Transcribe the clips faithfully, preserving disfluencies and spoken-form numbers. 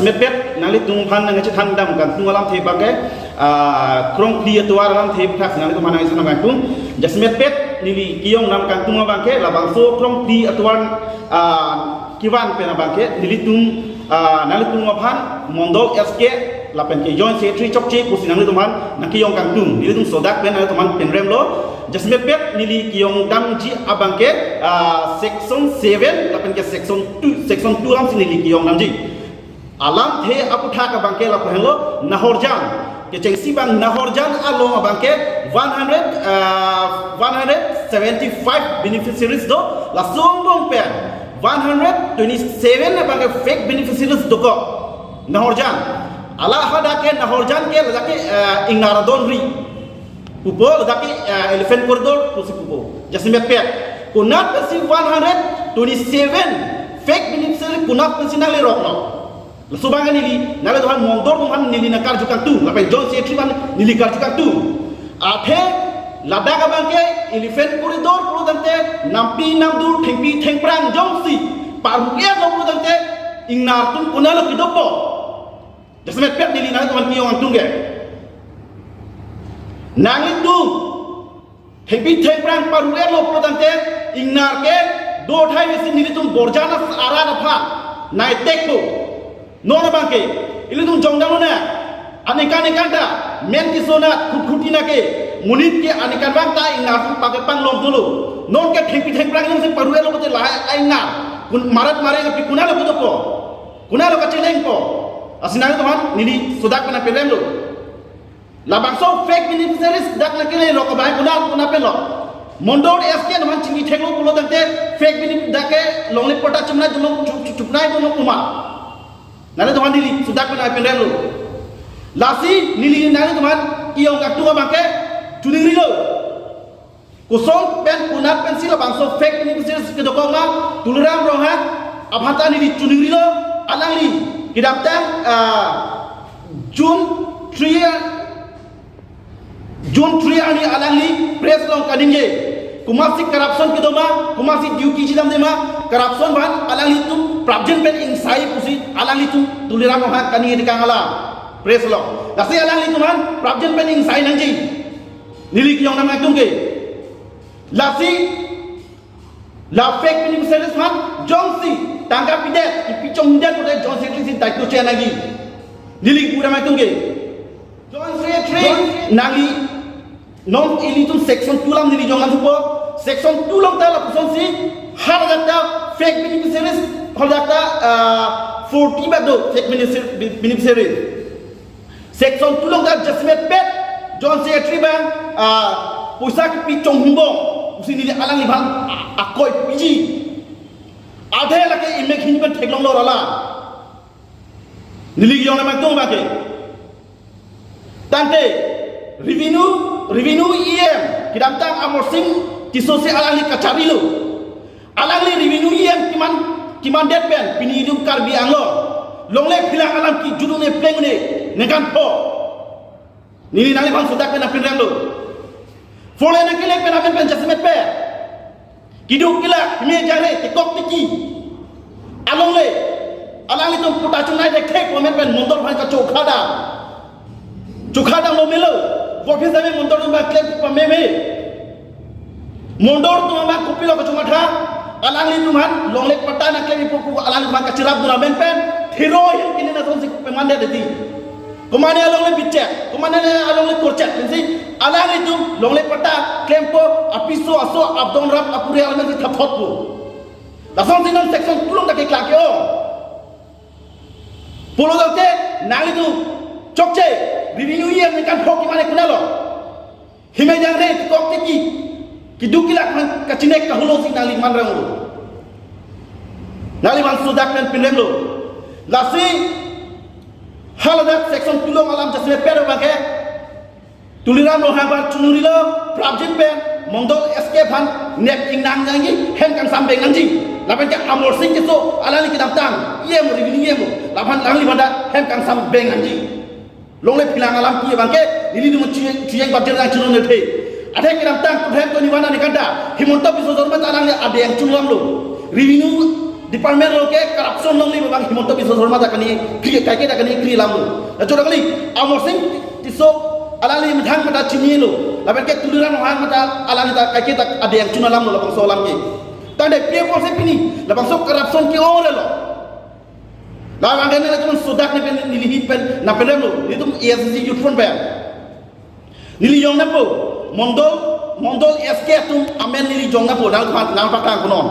Jasemet pet nanglitum aphan nangchethan dam kangtung alamthe abangke, ah, Krongphli atovar alamthe aphuthak nanglitum aphan nangchethan kangtung. Jasemet pet neli kejong dam kangtung abangke labangso Krongphli atovar, ah, kevan pen abangke nelitum, ah, nanglitum aphan Mondol S K lapen ke Joint Secretary chokche pusi nanglitum aphan nangkejong kangtung. Nelitum sodak pen nanglitum aphan pinremlo. Jasemet pet neli kejong damji abangke, ah, section seven lapen ke section two, section two alamsi neli kejong damji. Alamthe aphuthak abangke lapu henlo Nahorjan. Kechengsi abang Nahorjan along abangke one hundred, ah, one hundred seventy-five beneficiaries do, laso angbong pen one hundred twenty-seven abangke fake beneficiaries dokok. Nahorjan. Ala hadak ke Nahorjan ke ladak ke, ah, ingnar adon ri. Pupo ladak ke, ah, elephant corridor pusi pupo. Jasemet pet. Konat pensi one hundred twenty-seven fake beneficiary konat pensi nanglerok lo. Laso abangke neli, nanglitum aphan Mondol atum aphan neli nangkarju kangtung, lapen Joint Secretary aphan neli karju kangtung. Athe ladak abangke elephant corridor pulo tangte nampi namdur thengpi thengphrang jongsi paru-etlo pulo tangte ingnar atum konatlo kedopo. Jasemet pet neli nanglitum aphan kejong kangtung ke. Nanglitum thengpi thengphrang paru-etlo pulo tangte ingnar ke do thai mesi nelitum Borjan arat aphan nangtekpo. Non abangke ilitum jongdam lona. Aningkan aningkan ta men kesonat khutkhut ina ke monit ke aningkan abang ta ingnar atum pake panglong dolo. Non ke thengpi thengphrang jongsi paru-etlo pulote lahai ingnar kun marat mare ke pi konatlo kedopo. Konatlo kachelengpo. Lasi nanglitum aphan neli sodak pen nangpinremlo. Labangso fake beneficiaries dak nangkelerok abang konat konat penlo. Mondol S K atum aphan chingki theklo pulo tangte fake beneficiaries dak ke longle patta chumnai dolo chu-, chu-, chupnai dolo puma. Nanglitum aphan neli sodak pen nangpinremlo. Lasi neli nanglitum aphan kejong kangtung abangke choningrilo. Koson pen konat pensi labangso fake beneficiaries kedokok ma, Tuliram Ronghang aphan ta neli choningrilo. Alangli kedamtang, ah, June three, June three arni alangli press along kaningje. Komatsi corruption kedo ma, komatsi duty chedamde ma, corruption aphan alanglitum prapjin pen ingsai pusi alanglitum Tuliram Ronghang kaningje tekang alam press along. Lasi alanglitum aphan prapjin pen ingsai nangji. Neli kejong dam kangtung ke. Lasi la fake beneficiaries aphan jongsi tangka pidet, kipi chongdet pulote Joint Secretary si daityo che nangji. Neli pura maitum ke. Joint Secretary nangli non ilitum section two alam neli jong nangsupo. Section two along ta lapusonsi haladak ta fake beneficiaries, haladak ta, ah, forty bak do fake benefici-, beneficiaries. Section two along ta jasemet pet Joint Secretary abang, ah, poisa kipi chonghum bom pusi neli alangliphan, ah, akoi piji. Athe lake imek hin pen theklonglo rala. Neli kejong dam kangtung abangke. Tangte revenue, revenue E M kedamtang Amarsing Tisso si alangli kacharlilo. Alangli revenue E M keman, kemandet pen pini itum Karbi Anglong longle philang alam kejut un-e pleng un-e ningkan pho. Neli nangliphan sodak pen nangpinremlo. Four lane nangkele pen amen pen jasemet pet keduk kelak, hime jangre, tekok teki alongle alanglitum patta chungnai thekthek amen pen mondol aphan kachokha dam. Chokha damlo melo. Vophi same mondol atum abang klem pameme. Mondol atum abang kopilo kachomatha. Alanglitum aphan longle patta nangklem ipu pu alanglitum aphan kachirap dun amen pen thiro ahin kini na sonsi pemandet deti. Komane alongle bichek, komane alongle korchek, pensi alanglitum longle patta klempo, apiso aso abdon rap apuri alanglitum thapthotpo. Lasonsi non section two along ta keklang ke-ong. Pulo tangte nanglitum chokche, revenue E M ningkan pho kemane konatlo. Hime jangre, tekok teki, keduk kelak aphan kachinek kahulo si nangli manranglo. Nangliphan sodak pen pinremlo. Lasi haladak section two along alam jasemet pet abangke Tuliram Ronghang aphan choningrilo, prapjin pen mondol S K aphan nep ingnang nangji, hem kangsam beng nangji. Lapen ke Amarsing Tisso alangli kedamtang E M, revenue E M, laphan alangliphan ta hem kangsam beng nangji. Longle philang alam pi abangke nelitum chiyeng, chiyeng budget nangchunong nangthe. Athe kedamtang two thousand twenty-one aningkan ta Himanta Biswa Sarma ta alangli adeng chunonglo. Revenue Department along ke corruption longle, bang Himanta Biswa Sarma ta kani kri, kaike ta kani kri alam lo. Laso alam kali, Amarsing Tisso alangli methang mata chinilo, lapen ke Tuliram Ronghang mata alangli ta kaike ta adeng chun alam lo, labangso alam ke. Tangte P F O C pini labangso corruption ke-ong relo. Labang ke neli latum sodak ne pen neli hi pen na pen lo, nelitum A S D C Youth Front pen. Neli jong nangpo, Mondol, Mondol S K atum amen neli jong nangpo, nang, nangpaklang konon.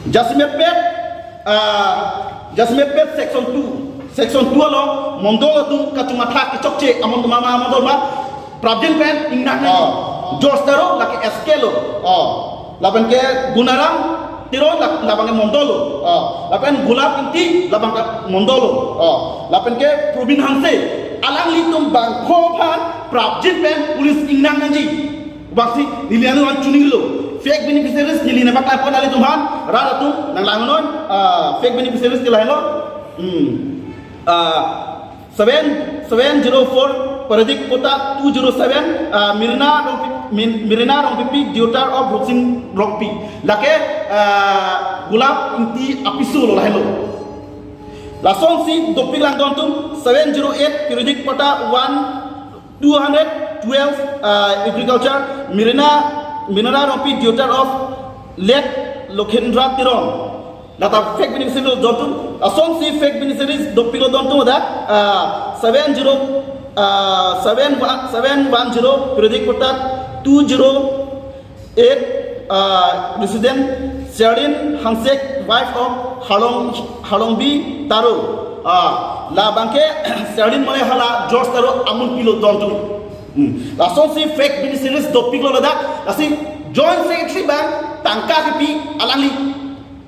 Jasemet pet, ah, jasemet pet section two. Section two along, Mondol atum kachingthur athak kechokche, amon mama Mondol ma, prapjin pen ingnang nang. Oh. George Taro, lake S K lo. Oh. Lapen ke Gunaram Teron, la-, labang ke Mondol lo. Oh. Lapen Gulap Ingti, labang ke Mondol lo. Oh. Lapen ke Probin Hanse, alanglitum bangpho aphan, prapjin pen police ingnang nangji. Bangsi neli anu an chunilo. Fake beneficiaries neli nangpaklangpo nanglitum aphan, rat atum nanglang non, ah, fake beneficiaries ke lahelo. Hmm. Ah, seven, seven zero four periodic quota two zero seven, ah, Mirna Rongpi-, Min-, Mirna Rongpipi, daughter of Rupsing Rongpi. Lake, ah, Gulap Ingti apiso lo lahelo. Lasonsi dopik lang don atum seven zero eight periodic quota one two hundred twelve, uh, agriculture, Mirna, Mirna Rongpi, daughter of late Lokhendra Teron. Lata fake beneficiary don atum, lasonsi fake beneficiaries dopik lo don atum ada, uh, seven zero, uh, seven one, seven one zero periodic quota two zero eight, uh, resident Sherlyn Hanse, wife of Harlong, Harlongbi Taro. Ah, labang ke Sherlyn mane hala George Taro amun pilo don atum. Hmm. Lasonsi fake beneficiaries dopik lo ladak, lasi joint secretary abang tangka kepi alangli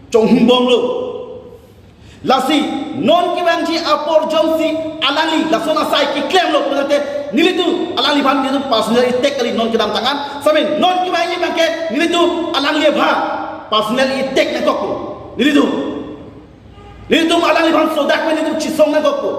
chonghum bomlo. Lasi non kevangji apor jongsi alangli lason asai keklem lo pulote nelitum alangliphan nelitum personal attack kali non kedamtang an. Sami non kevangji abang ke nelitum alangliphan personal attack nangkokpo. Nelitum, nelitum alangliphan sodak pen nelitum chisong nangkokpo.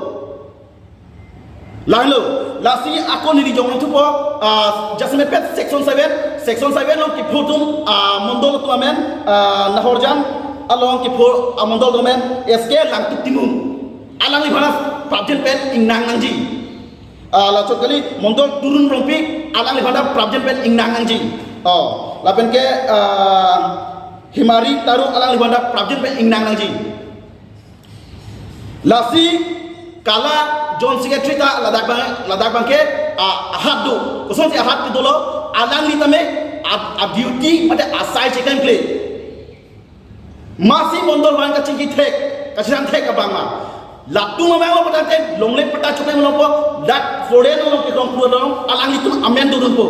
Lahelo, lasi ako neli jong nangthupo, ah, jasemet pet section seven, section seven along kepho atum, ah, Mondol atum amen, ah, Nahorjan along kepho, ah, Mondol atum amen, S K Langtuk Timung. Alangliphan prapjin pen ingnang nangji. Ah, lachot kali, Mondol Turun Rongpi, alangliphan prapjin pen ingnang nangji. Oh, lapen ke, ah, Himari Taro, alangliphan prapjin pen ingnang nangji. Lasi kala joint secretary ta ladak abang, ladak abang ke, ah, ahat do. Kosonsi ahat kedo lo, alangli tame a, a duty mate asai cheklem-le. Masi Mondol aphan kachingki thek, kachirang thek abang ma. Latum abang lo patang te, longle pata chokle malompo, dak foreign along ke dong pura dong, alanglitum amen dodunpo.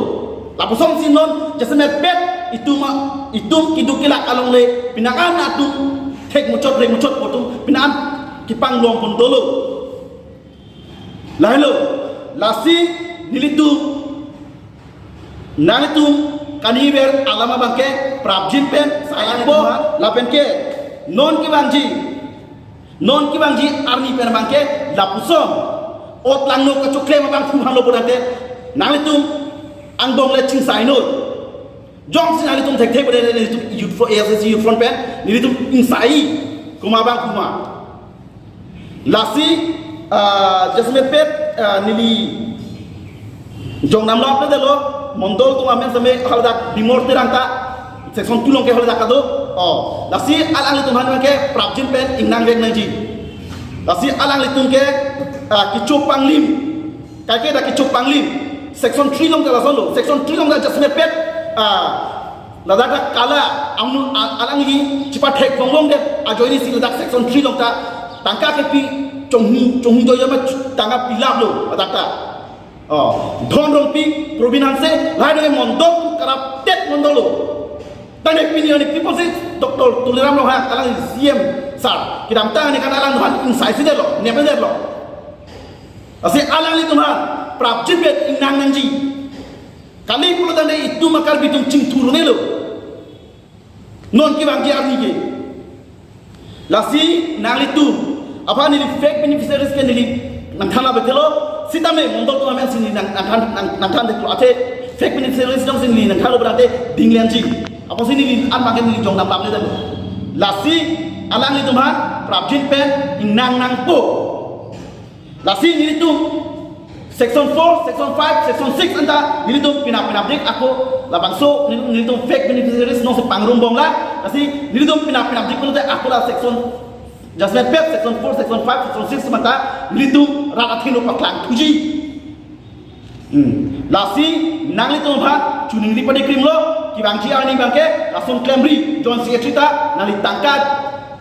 Lapusonsi non, jasemet pet, itum a, itum keduk kelak alongle, penang an atum thek muchot, reng muchot atum, penang an kepanglong pon dolo. Lahelo, lasi nelitum, nanglitum kaniver alam abang ke prapjin pen, sayang bo, lapen ke non kevangji, non kevangji arni pen abang ke lapuson. Ot langno kachoklem abang pu hanglo pulote, nanglitum angbong le chingsai noi. Jongsi nanglitum thekthe pu nelitum Youth Front, A S D C Youth Front pen nelitum ingsai, komat abang komat. Lasi, ah, jasemet pet, ah, neli jong namlo apre delo, Mondol atum amen same haladak Bimol Terang ta, section two along ke haladak kedo. Oh, lasi alanglitum aphan ke prapjin pen ingnang vek nangji. Lasi alanglitum ke, ah, kecho panglim. Kaike dak kecho panglim. Section three along ta lason lo. Section three along ta jasemet pet, ah, ladak dak kala, amnu a-, alangli chepathek bonglong det ajoine si ladak section three along ta tangka kepi chonghum, chonghum doya ma tangka pilap lo ladak ta. Oh, Dhon Rongpi, Probin Hanse, lahai do Mondol corrupted Mondol lo. Tangte pini arni people si Doctor Tuliram Ronghang alang C M sir, kedamtang arni kan alangliphan ingsai si detlo, nep si detlo. Lasi alanglitum aphan prapjin pen ingnang nangji. Kali pulo tangte itum a-Karbi atum chingthur un-elo. Non kevangji arni ke. Lasi nanglitum aphan neli fake beneficiaries ke neli nangthan abang thelo, sitame Mondol atum amen si neli nang, nangthan, nang, nangthan detlo athe fake beneficiaries jongsi neli nangthanlo pulote dinglenji. Apotsi neli an makin neli jong nam lam le dan. Lasi alanglitum aphan prapjin pen ingnang nangpo. Lasi nelitum section four, section five, section six anta nelitum pinap pinapdik ako, labangso nelitum fake beneficiaries nongsi pangrumbomlang. Lasi nelitum pinap pinapdik pulote ako la section judgment pet, section four, section five, section six mata nelitum rat athengno paklang thuji. Hmm. Lasi nanglitum aphan chiningri padikrimlo, kevangji arni abangke lason klemri, joint secretary ta nangli tangka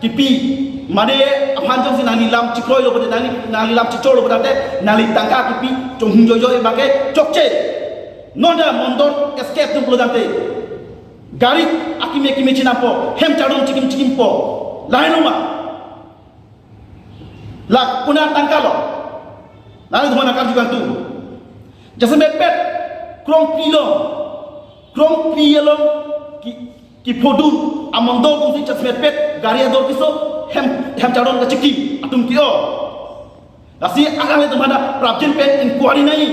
kipi, mane aphan jongsi nangli lam chikroilo pulote, nangli, nangli lam chichorlo pulote, nangli tangka kipi chonghung joijoi abangke chokche. Non ta mondol escape tum pulo tangte gari akimi akimi chinampo, hem chardom chikim chikimpo, lahenlo ma? La konat tangkalo? Nanglitum aphan karju kangtung. Jasemet pet krongpi along, krongpi along ki, kephodun amondol atumsi jasemet pet gari ador keso, hem, hem chardom kachikim atum ke-o. Lasi alanglitum aphan ta prapjin pen inquiry nangji.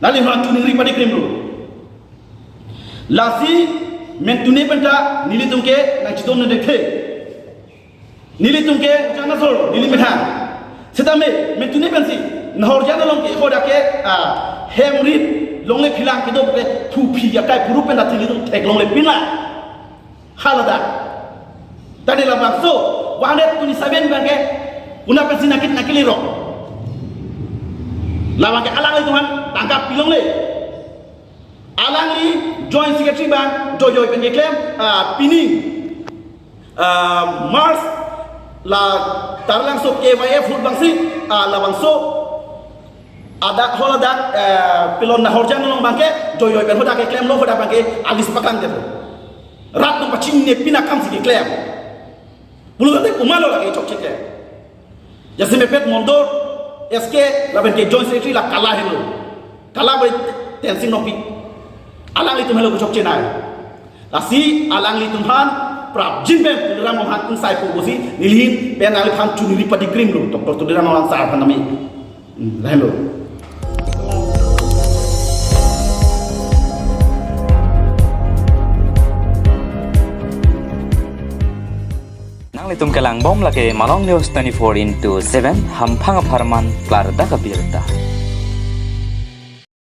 Nanglitum aphan chiningri padikrimlo. Lasi mentune penta nelitum ke nangchidon nangdekhe. Nelitum ke jana solo, neli methang. Setame mentune pensi Nahorjan along ke hodak ke, ah, hem rit longle philang kedo ke thuphi akai puru pen athi nelitum theklongle pinlang. Haladak. Tadi labangso one hundred twenty-seven abangke konat pensi nangkit nangkele rok. Labangke alanglitum aphan tangka pilongle. Alangli joint secretary abang joijoi pen keklem, ah, pining, ah, March la Taralangso K Y F ahut abangsi, ah, labangso adak haladak, eh, pilon Nahorjan along abangke joijoi pen hodak keklemlo, hodak abangke alis paklang kedo. Rat nangpachinine pin akamsi keklem. Pulo tangte komatlo lake chokche ke? Jasemet pet mondol S K lapen ke joint secretary la kala henlo. Kala bai Tensing Nokpi. Alanglitum helo kechokche nai. Lasi alanglitum aphan prapjin pen Tuliram Ronghang ingsaipo pusi nelihin pen nangliphan chiningri padikrimlo, Doctor Tuliram Ronghang sir aphan nami. Hmm, lahenlo. Nanglitum kelangbom lake Malong News twenty-four into seven, hamphang apharman klardak abirta.